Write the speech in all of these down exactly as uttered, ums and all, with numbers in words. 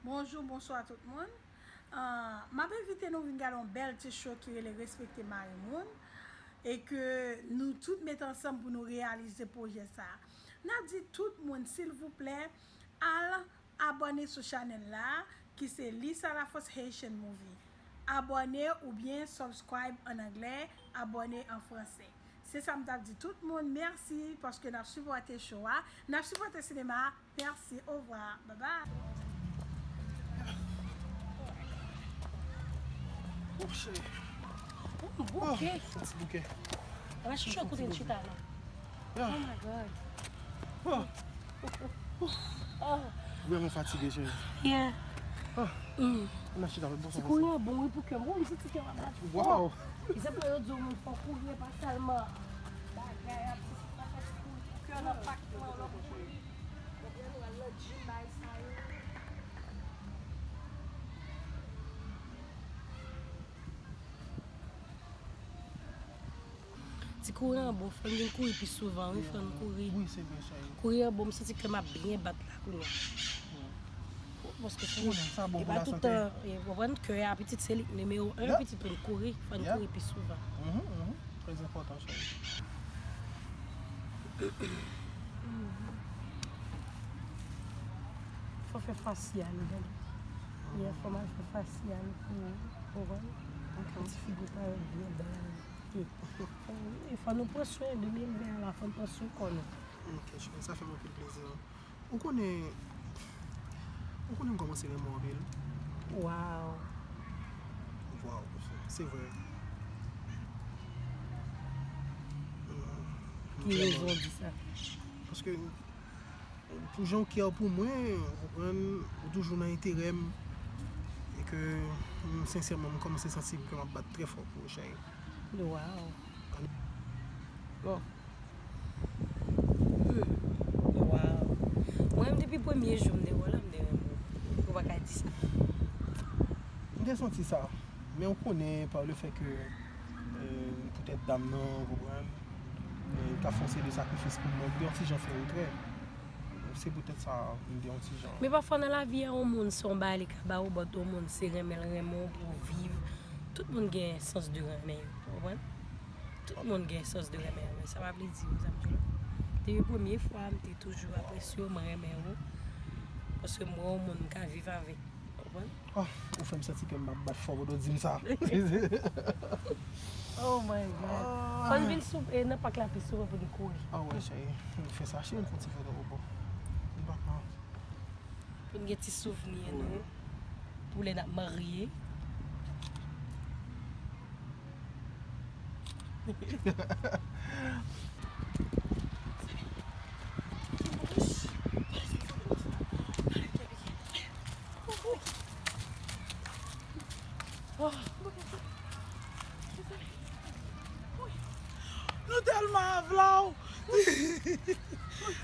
Bonjou, bonswa tout moun. Ah, m ap envite nou vin gade yon bèl ti show ki rele Respekte Mari Moun e ke nou tout met ansanm pou nou reyalize pwojè sa a. N ap di tout moun, silvouplè, al abòne sou chanèl la, ki se Lisa Laforce Haitian Movie. Abòne oubyen subscribe an anglè, abòne an fransè. Se sa m t ap di tout moun, mèsi paske n ap sipòte show a, n ap sipòte sinema a. Mèsi, ovwa, babay. Oh, cheri. Yon bouke. Yon ti bouke. Ala chouchou kote l chita la. Yeah. Oh my God. Oh, Oh, vrèman fatige, cheri. yeah. Oh, Mm. Ann al chita lòt bò. Ti kouri an bon wi pou kè m. Wi, m santi kè m ap bat. Wow. E se pou yo di w moun fò kouri, e pa sèlman bagay ap se pa fè ti kouri pou kè nan pak nan lòt kouri. Ou byen ou al nan gym bay sa yo. Ti kouri an bon, fò n vin kouri pi souvan, wi, fò n kouri. Wi, se vre, cheri. Kouri an bon, m santi kè m ap byen bat la kounye a. Paske Ou konnen sa bon e pou pa la tout sante. Tan, e, w konprann kè a pitit se li k nimewo en, Yeah. Pitit pou n kouri, fò n Yeah. kouri pi souvan. Mhm, mhm. Trè enpòtan, cheri. Fò fè fasyal, ou gade. Yè fò m al fè fasyal pou ou, ou konprann? Pou ti figi w parèt byen bèl. E fò nou pran swen de mil ven an la, fò n pran swen kò nou. Ok, cheri, sa fè m anpil plezi. Ou konnen, ou konnen m kòmanse renmen w anpil. Wow. Wow, se vre. Ki rezon w di sa? Paske pou jan w care pou mwen, ou konprann, ou toujou nan enterè m. E ke, m, sensèman, m kòmanse santi ke m ap bat trè fò pou ou, cheri. Wow. Bon. Wow. Mwen menm depi premye jou m te wè w la, m te renmen w. Ou pa ka di sa. M te santi sa. Men ou konnen, pa le fè ke, euh, poutèt dam nan, ou konprann, euh, ka fè yon seri de sakrifis pou mwen, m te yon ti jan fè retrè. Se poutèt sa, m te yon ti jan. Men pafwa nan lavi a, yon moun se yon bagay li ka ba ou, but yon moun se renmen l renmen w pou w viv. Tout moun gen sans de renmen yo, ou konprann? Tout moun gen sans de renmen yo, men sa pa vle di, ou sa m di w la. Depi premye fwa, m te toujou apresye w, mwen renmen w. Paske m wè yon moun m ka viv avèk, ou konprann? Oh, ou fè m santi ke m ap bat fò pandan w di m sa. Oh my God. Fò n vin sou, e, nan pak la pi souvan pou n kouri. Ah wè, cheri. M fè sa, cheri, m fè ti foto pou ou. M pa ka. Pou n gen ti souvni nou. Pou lè n ap marye. Nou tèlman avla w.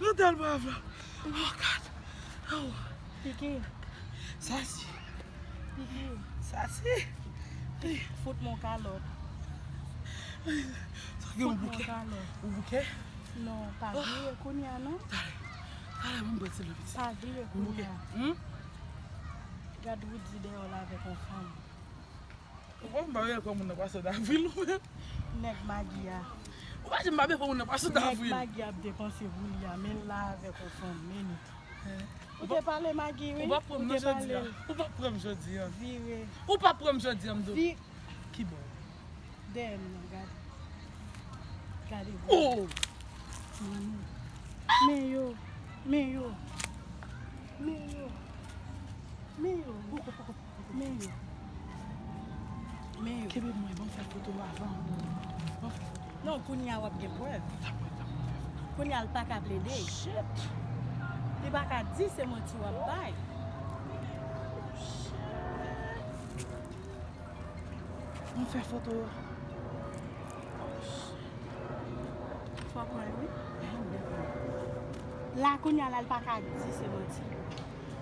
Nou tèlman avla w. Oh, God. Oh. Kiki, Sa si. Kiki, Sa si. fout mwen kalòt. Sa gen yon bouke. Kalòt. Yon bouke. Non, pa vire kounye a non. Talè. Talè, mwen bwè ti lò piti. Pa vire Yon bouke. kounye a. Hmm? Gad Woody deyò la avèk yon fanm. Ou pa m pa wè kòman moun nan pase nan vil ou menm. Nèg Magi a. Ou pa di m pa wè kòman moun nan pase nan Nèg vil. Magi ap depanse pou li a, men l la avèk yon fanm, men li. Hein? Ou te pale Magi, wi. Ou pa pran m Ou nan te jodi a. pale. Ou pa pran m jodi a. Vire. Ou pa pran m jodi a, m do. Vi- Ki bò? Dèyè m nan, gade. Gade. Oh! Men yo. Men yo. Men yo. Men yo. Men yo. Men yo. Kenbe mwen, ban m fè foto avan. Ban m fè foto. Non, kounye a w ap gen prèv. Dakò, dakò, fè foto. Kounye a l pa ka plede. Shit. Li pa ka di se manti w ap bay. Ban m fè foto. Fò pran wi. La kounye a la, l pa ka di se manti.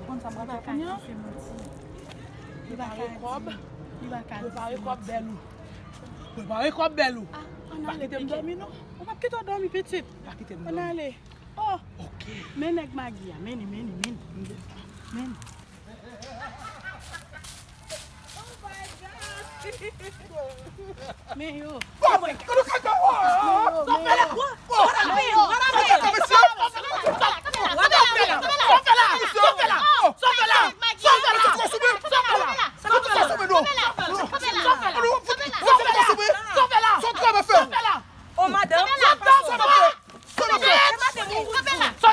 Ou konn sa m Li pral pa fè ka kounye di a? se manti. Li pa ka Prepare kòb. di. Li pa ka di Prepare se kòb manti. bèl ou. Prepare kòb bèl ou. Ah, ann Pa ale, kite m pitit. Dòmi non. Ou p ap kite w dòmi, pitit. Pa kite m Ann dòmi. Ale. Oh, Ok. men nèg Magi a. Men li, men li, men li. Men li. Men yo. Men yo, men yo. Oh, madanm, sa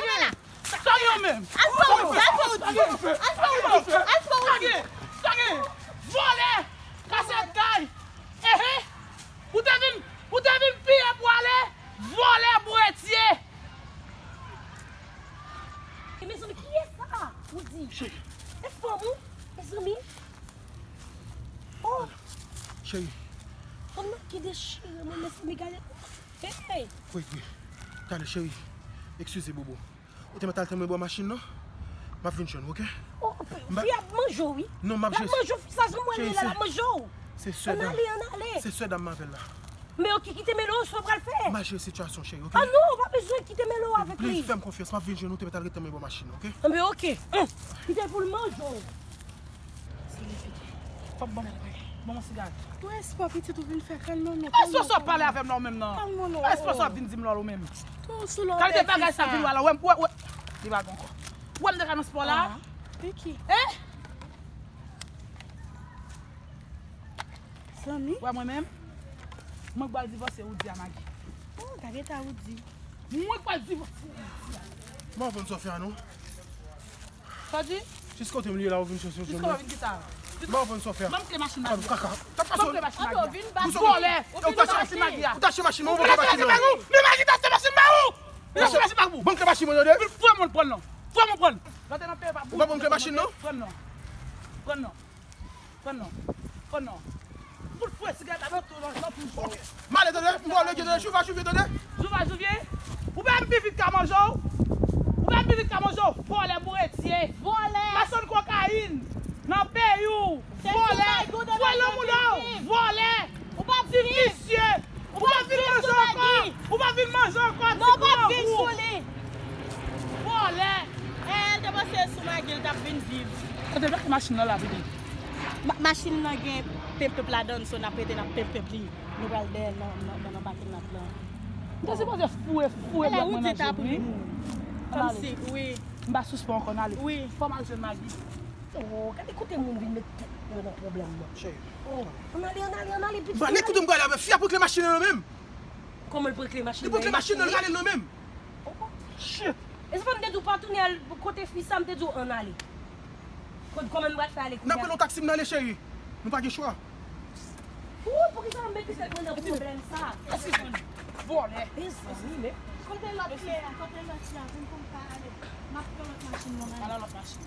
gen? Sa gen menm? Al fè wout, al fè wout, al fè wout. Sa gen? Sa gen? Vòlè! Kase kay! Ehe! Ou te vin, ou te vin piye pou ale? Vòlè, boretye! E mezanmi, kiyès sa? Ou di? Cheri. E fanm ou? Mezanmi. Oh! Cheri. Fanm nan ki dechire, mwen, mezanmi, gade. Hey! Wi, wi. Tande, cheri. Eskize, bobo. Ou te mèt al tann mwen bò machin nan. M ap vin jwenn ou, oke? Oh, fi ap manje w, wi. Non, m ap jwenn. L ap manje w, fi sa, jan mwen li la, l ap manje w. Cheri, se sè dam. Ann ale, ann ale. Se sè dam m avè l la. Men oke, kite mele w, sa w pral fè? M al jere sitiyasyon, cheri, oke? Ah non, ou pa bezwen kite mele w avèk li. Please, fè m konfyans, m ap vin jwenn ou, te mèt al ret tann mwen bò machin nan, oke? Anben, oke. Hum, li te pou l manje w. Fòk ban m, ban m yon sigarèt. Ou espwa pitit ou vin fè kalme w non. Èske w pale avè m la ou menm nan? Kalme w non. Èske w ap vin di m la ou menm? Kalite bagay sa vin wè la, wè, wè, wè. Li pa gen ankò. Wè m te ka nan spò la. Piki. Eh? Zanmi? Wè mwen menm? Mwen k pral divòse Woody a Maggie. Oh, gade ta Woody. Mwen k pral divòse Woody a. Mwen konn sa w fè a non. Sa w di? Jis kote m li ye la, ou vin chèche m. Jis kote w vin kisa? Ban m pran sa w fè a. Ban m kle machin Maggie. Kaka. Ban m kle machin Maggie. Vòlè. Ou tache machin Maggie a. Ou tache machin mwen, ou pran machin nan. Men Maggie tache machin ba ou. Ou tache machin ba ou. Ban m kle machin mwen, tande. Fè mwen pran non. Fè mwen pran. Ou pa ban m kle machin non? Pran non. Pran non. Pran non. Pran non. Bout fwe sigarèt avèk tou nan, nan bouch ou. Ok. M ale tande, m vòlè, tande, jouva jouvye tande. Jouva jouvye? Ou pa m pi vit ka manje w? Ou pa m pi vit ka manje w? Vòlè, boretye. Vòlè. Machann kokayin. Nan peyi w. Vòlè. Vòlè mouda w. Vòlè. Ou pa vin. Visye. Ou pa vin manje ankò. Ou pa vin manje ankò. Non, ou pa vin sou li. Vòlè. Eh, l te panse sou Maggie l t ap vin viv. Kote blòk machin nan la, pipi? Ma-, machin nan gen penpenp ladan l, so n ap rete n ap penpenp li. Nou pral dèyè l nan, nan, nan, nan pakin nat lan. M te sipoze foure, foure blòk mwen nan je m, wi. Ann ale. Kòmsi, wi. M pa sispann ankò, ann ale. Wi. Fò m al jwenn Maggie. Oh, gade kote moun vin met tèt yo nan pwoblèm nan. Cheri. Oh, ann ale, ann ale, ann ale, pitit. Bon, ann ale. Kote m prale avè fi a pou kle machin nan menm. Kòman l pran kle machin nan? Li pran kle machin nan, l rale l nan menm. Oh, shit. E se pa m te di w pa tounen al kote fi sa, m te di w ann ale. Kòman m pral fè ale kounye a? N ap pran yon taksi, m n ale, cheri. Nou pa gen chwa. Ooh, poukisa m mete tèt mwen nan pwoblèm sa? Eskize m. Vòlè. Mezanmi, men. Kote lòt fi a? Kote lòt fi a? Pou m konn pa ale. M ap pran lòt machin mwen ale. Ala lòt machin.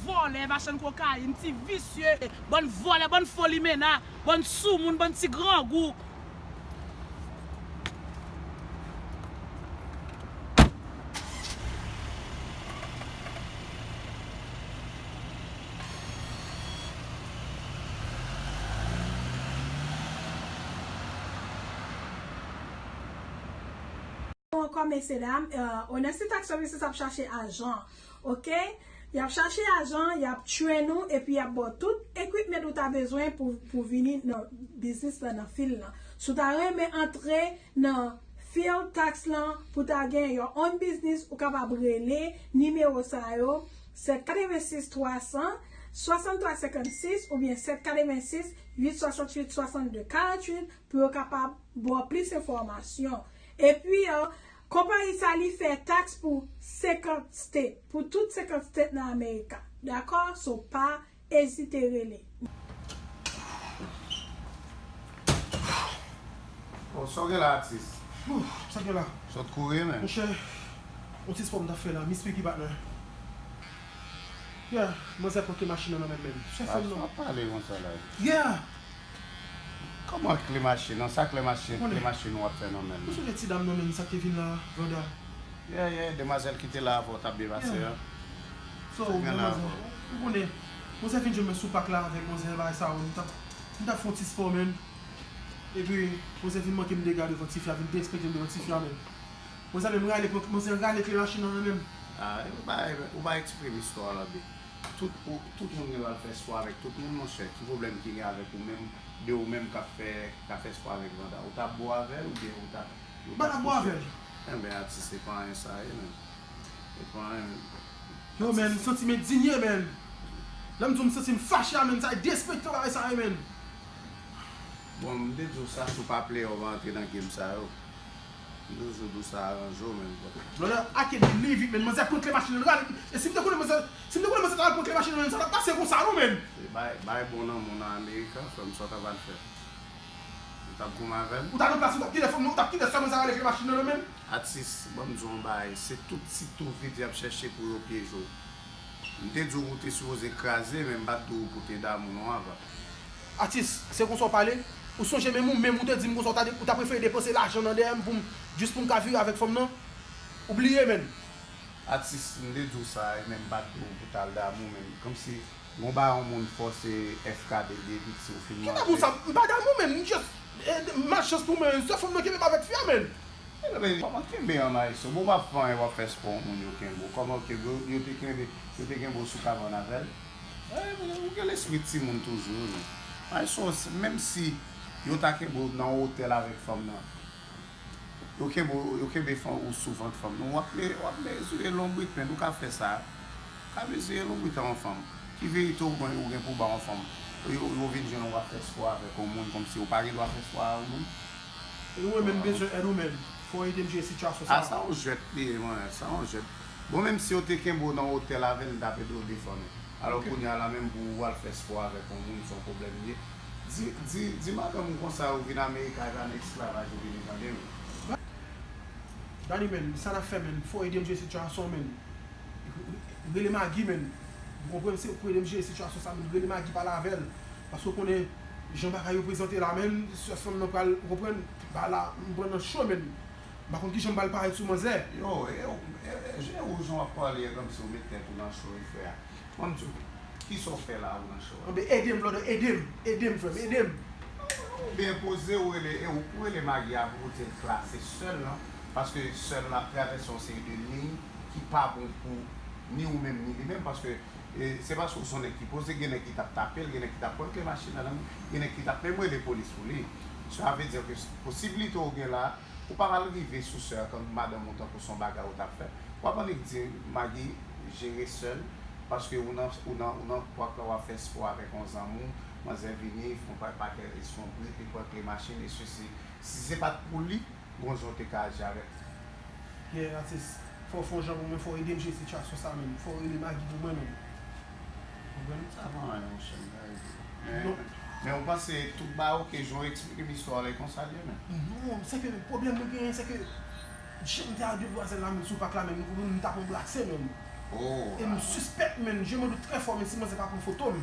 Vòlè, machann kokayin, ti visye, bann vòlè, bann fo limena, bann soumoun, bann ti grangou. Ankò, mesye dam, euh, Honesty Tax Services ap chache ajan, oke? Y ap chache ajan, y ap train ou, epi y ap ba w tout equipment ou ta bezwen pou, pou vini nan biznis lan, nan field lan. Si w ta renmen antre nan field tax lan pou ta gen your own business, ou kapab rele nimewo sa yo, sèt katrevensis twa san, swasanntwa senkannsis oubyen sèt katrevensis, uit swasanntuit, swasannde, karanntuit, pou yo kapab ba w plis enfòmasyon. Epi, euh, konpayi sa, li fè taks pou senkant state, pou tout senkant state nan Amerika. Dakò? So, pa ezite rele. Oh, sa w gen la, atis? Ooh, sa gen la? Sot kouri, men. Monchè, yon ti spò m t ap fè la, Miss Piggy partner. Yeah, manzè pran kle machin nan nan men m, men. Chèf m nan. Sa pale konsa la. Yeah. Kòman kle machin nan? Sa kle machin, kle machin w ap fè nan men m? Ou sonje ti dam nan men m sa k te vin la, Vanda? Yeah, yeah, demwazèl ki te la avè w t ap byen pase an. So, demwazèl, ou konnen, manzè vin jwenn mwen sou pak la avèk manzè bagay sa yo, m t ap, m t ap fè yon ti spò, men. Epi, manzè vin manke m dega devan tifi a, vin derespekte m devan tifi a, men. Manzè menm rale, manzè rale kle machin nan nan men m. Ah, ou pa, ou pa eksplike m istwa a la byen. Tout, ou, tout moun gen dwa fè spò avèk tout moun, monchè. Ki pwoblèm ki gen avèk ou menm, de ou menm k ap fè, k ap fè spò avèk Vanda? Ou t ap bon avè l oubyen ou t ap, ou t ap bon avè l? Enben, atis, se pa anyen sa ye, menm. Se pa anyen, menm. Yo, men, m santi m endinye, men. Lè m di w m santi m fache a, men, sa e derespektan bagay sa ye, men. Bon, m te di w sa, si w pa player, w pa antre nan game sa yo. M toujou di w sa, aranje w, men. Brother, I can't believe it, men. Manzè pran kle machin nan, rale. E si m te konnen manzè, si m te konnen manzè ta al pran kle machin nan, men, sa t ap pase konsa, non, men. Bay, bay bon nan moun nan Amerika, frè m, sa w ta pral fè? Ou t ap goumen avè l? Ou ta nan plas, ou t ap kite fanm nan, ou t ap kite sèlman sa rale kle machin nan, non, men. Atis, ban m di w yon bagay, se tout ti tou vide y ap chèche pou yo pyeje w. M te di w ou te sipoze kraze, men m pa t di w pou te damou non avan. Atis, se konsa w pale? Ou sonje menm ou menm ou te di m konsa w ta, ou ta prefere depanse lajan nan dèyè m pou m, jis pou m ka vire avèk fanm nan? Ou bliye, menn. Atis, m te di w sa, e menm m pa t di w pou t al damou, menm. Kòmsi, gon bagay yon moun fòse F K de depi ti ou fin manje. Ki damou sa? M pa damou, menm. M just, eh, malchans pou mwen, se fanm nan kenbe m avèk fi a, menn. Ebyen, kòman kenbe an, Maestro? Bon, w ap fè anyen, w ap fè spò, yon moun yo kenbe w. Kòman yo kenbe w? Yo te kenbe, yo te kenbe w sou kabann avè l? Ebyen, ou gen lespri timoun toujou, wi, menn. Maestro, menm si yo ta kenbe w nan yon otèl avèk fanm nan, yo kenbe w, yo kenbe fanm ou sou vant fanm nan, w ap me-, w ap mezire lonbrit, menn, ou ka fè sa. Ou ka mezire lonbrit a yon fanm. Ki verite ou gen, ou gen pou ba yon fanm? Yo, yo vin jwenn ou ap fè spò avèk yon moun, kòmsi ou pa gen dwa fè spò a yon moun? E ou menm, m bezwen èd ou menm. Fò w ede m jere sitiyasyon sa. A, sa yon jwèt li ye, mwen. Sa yon jwèt. Bon, menm si yo te kenbe w nan otèl avè l, m t ap ede w defann ou. Alò, kounye a la, menm pou w al fè spò avèk yon moun, se yon pwoblèm li ye. Di, di, di madanm ou konsa, ou vin Amerik, a, e pa nan esklavaj ou vini, tande, menn. Dani, menn, sa n ap fè, menn? Fò w ede m jere sitiyasyon, menn. Rele Magi, menn. Ou konprann? Se ou k pou ede m jere sitiyasyon sa, menn. Rele Magi, pale avè l. Paske ou konnen jan bagay yo prezante la, menn. Sè fanm nan pral, ou konprann? Bagay la, m pran nan cho, menn. M pa konn kijan m pral parèt sou manzè. Yo, e, e, e, jan w ap pale a, kòmsi w met tèt ou nan cho, wi, frè. Ban m di w, kisa w fè la, ou nan cho a? Anben, ede m, brother, ede m. Ede m, frè m, ede m. Ou byen poze, ou rele, e ou, ou rele Magi a pou di l klase sè l lan, paske sè l lan ap travèse yon seri de liy ki pa bon pou ni ou menm, ni li menm, paske, e, se paske w se yon nèg ki poze, gen nèg ki t ap tape l, gen nèg ki t ap pran kle machin nan men l, gen nèg ki t ap menm rele polis pou li. Sa vle di ke posiblite w gen la, ou pa pral rive sou sè a, kan madanm ou tankou se yon bagay ou t ap fè. W ap annik di, Magi, jere sè l, paske ou nan, ou nan, ou nan pòt la, w ap fè spò avèk yon zanmi w, manzè vini, fè yon pa-, pakèt, son brik, li pran kle machin, e sesi. Si se pa t pou li, gon jan w te ka aji avèk li. Yeah, atis, fò w fè yon jan pou mwen, fò w ede m jere sitiyasyon sa, menn. Fò w rele Magi pou mwen, menn. Konprann? Sa pa anyen, monchè, m ta rele. Men, men ou panse tout bagay oke, jan w eksplike m istwa w la, e konsa l ye, menn? Non, se ke pwoblèm mwen genyen, se ke jan m te al demwazèl la, menn, sou pak la, menn, nou konprann, m t ap anbrase, menn. Oh, e m sispèk, menn, je m'en doute très fort, menn, si manzè pa pran foto m.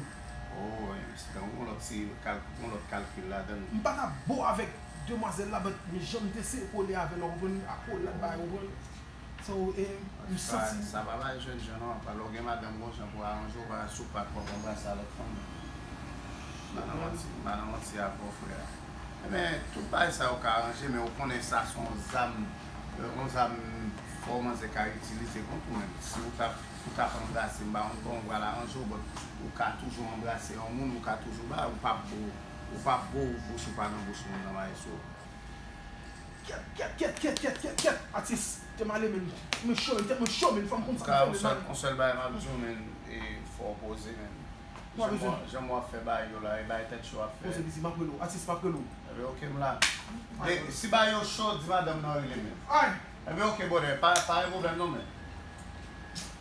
Oh, se gen yon lòt ti kalk-, yon lòt kalkil ladan l. M pa t ap bo avèk demwazèl la, but men jan m te sere kole avè l, ou konprann, akolad bagay, ou konprann. So, e, m santi. Sa pa bay jènjan non, pa lè w gen madanm gon jan pou aranje w, pa sou pa k w ap anbrase a lòt fanm. M pa nan manti, m pa nan manti avè w, frè. Ebyen, tout bagay sa yo ka ranje, men ou konnen sa se yon zam, yon zam fò manzè ka itilize kont ou menm. Si ou t ap, ou t ap anbrase m, ba yon bon, m pral aranje w, but ou ka toujou anbrase yon moun, ou ka toujou ba, ou p ap bo, ou p ap bo bouch ou pa nan bouch moun nan, maestro. Kèt, kèt, kèt, kèt, kèt, kèt, kèt, atis, tèt mwen ale, menn. Mwen cho, menn, tèt mwen cho, menn, fò m konn sa m fè, menn. Yon sèl, yon sèl bagay m ap di w, menn, e fò w poze, menn. Jan mwen, jan mwen ap fè bagay yo la, e bagay tèt cho ap fè. Poze, piti, m ap rele w, atis, m ap rele w. Ebyen, oke, m la. E si bagay yo cho, di madanm nan rele, menn. Ay! Ebyen, oke, brother, pa, pa gen pwoblèm non, menn.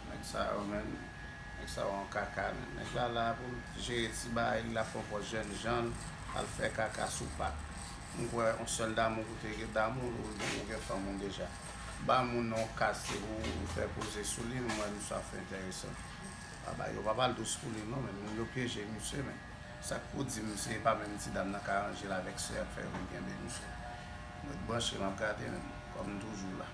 Nèg sa yo, menn. Nèg sa yo yon kaka, menn. Nèg la la pou l jere ti bagay li, l ap pran pòz jènjan l, al fè kaka sou pak. M kwè yon sèl damou pou te gen damou, ou, ou gen fanm ou deja. Ba moun nan yon kas, se pou ou fè poze sou li, m wè nou sa fè enteresan. Pa ba yo, pa pral dous pou li non, menn. Moun yo pyeje misye, menn. Sa k pou di m, se pa menm ti dam nan ka ranje l avèk sè a k fè yo vin kenbe misye. Mwen branche, m ap gade, menn. Kòm m toujou la.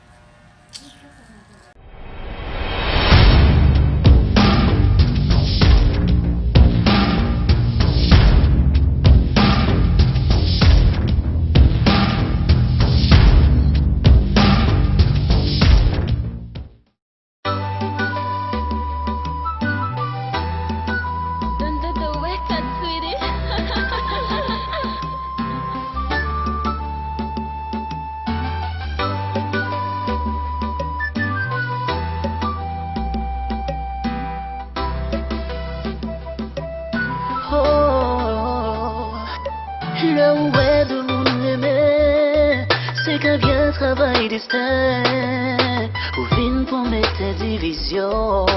Ou wè de moun renmen, se ka byen travay desten. Ou vin pou mete divizyon,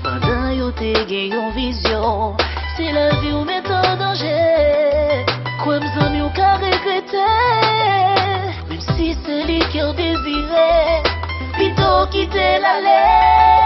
pandan yo te gen yon vizyon. Si lavi w met an danje, kwè m zanmi w ka regrete. Menm si se li ke w dezire, pito kite l ale.